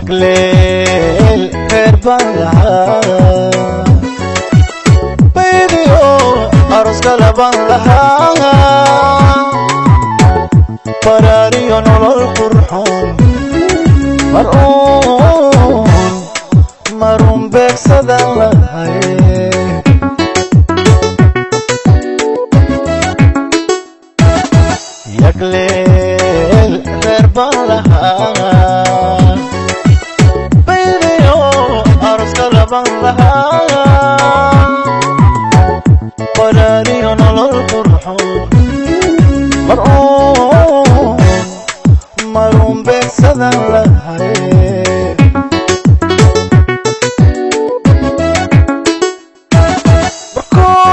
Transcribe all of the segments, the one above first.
Yagleel reer baan lahaa, baydiyo aroska laban lahaa, baraariyo nolol qurxoon maruun maruun beegsadan lahaye. Yagleel reer baan lahaa, baydiyo aroska laban lahaa, baraariyo nolol qurxoon maruun maruun beegsadan lahaye.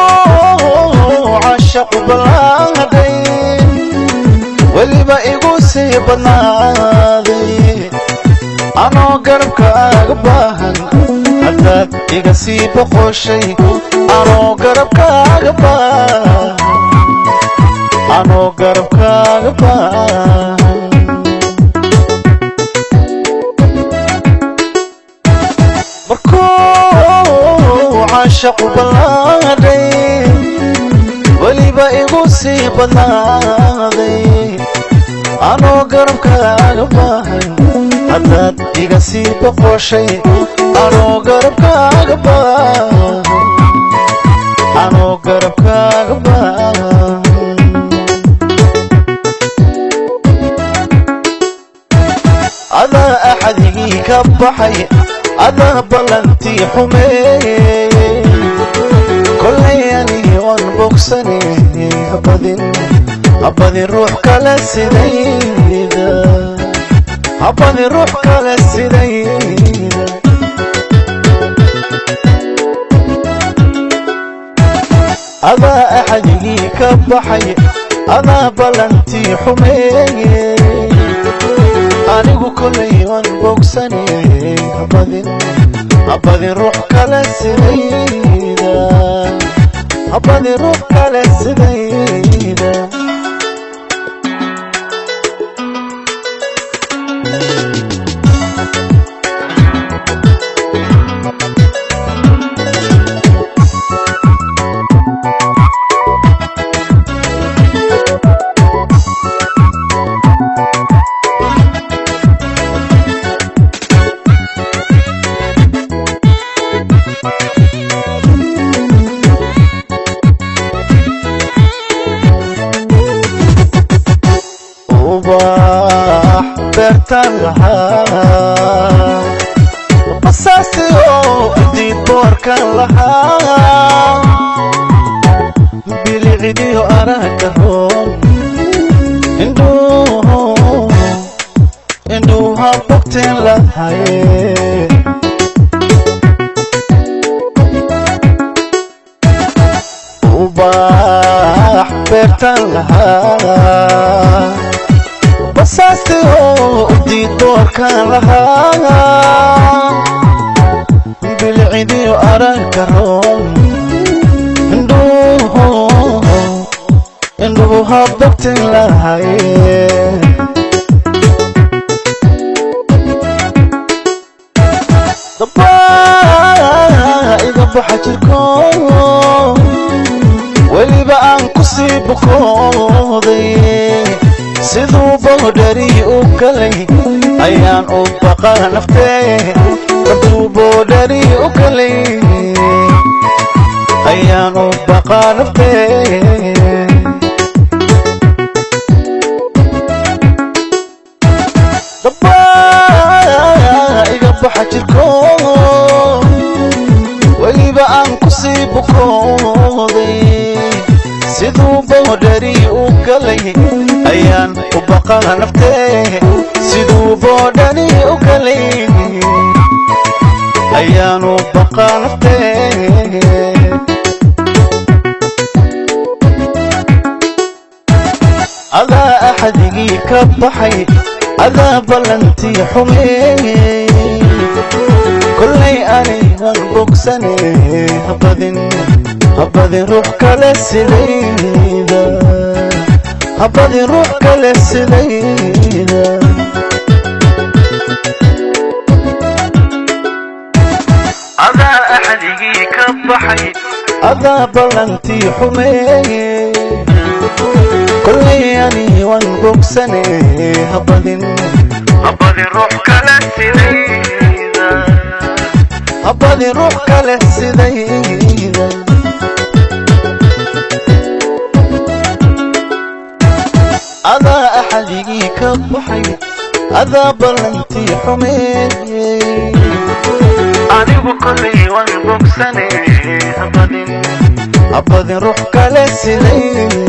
Markuu cashaqu ballaadhay, weliba igu sii badnaaday, anoo garabkaaga baahan haddaad iga sii boqoshay, anoo garabkaaga baahan, anoo garabkaaga baahan. Markuu cashaqu ballaadhay, weliba igu sii badnaaday, anoo garabkaaga baahan haddaad iga sii boqoshay, anoo garabkaaga baahan, anoo garabkaaga baahan. Adaa axadigii ka baxay, adaa ballantii xumeeyey, kollay anigi waan bogsane, habadin habadin ruux kale sidayda, habadin ruux kale sidayda. Adaa axadigii ka baxay, adaa ballantii xumeeyey, anigu kollay waan bogsane, habadin habadin ruux kale sidayda, habadin ruux kale sidayda. Ubax beertaan lahaa, basaasiyo diid boorkan lahaa, bilicidiyo aragga roon, indhuhu indhuha bogteen lahaye. Ubax beertaan lahaa, basaasiyo diid boorkan lahaa, bilicidiyo aragga roon, indhuhu indhuha bogteen lahaye. Dabaa iga baxa jirko, weliba aan ku sii bukooday, siduu boodhari u galay ayaan u baqa naftee, hadduu boodhari u galay ayaan u baqa naftee. Dabaa iga baxa jirko, weliba aan ku sii bukooday, siduu boodhari u galay ayaan u baqa naftee, siduu boodhari u galay ayaan u baqa naftee. Adaa axadigii ka baxay, adaa ballantii xumeeyey, kollay anigan bogsane, habadin habadin ruux kale sidayda, habadin ruux kale sidayda. Adaa ballantii xumeeye, kollay ani waan bogsane. Habadin, habadin ruux kale sidayda, habadin ruux kale sidayda. Adaa axadigii ka baxay, adaa ballantii xumeeye, anigu kollay waan bogsane. Habadin, habadin ruux kale sidayda.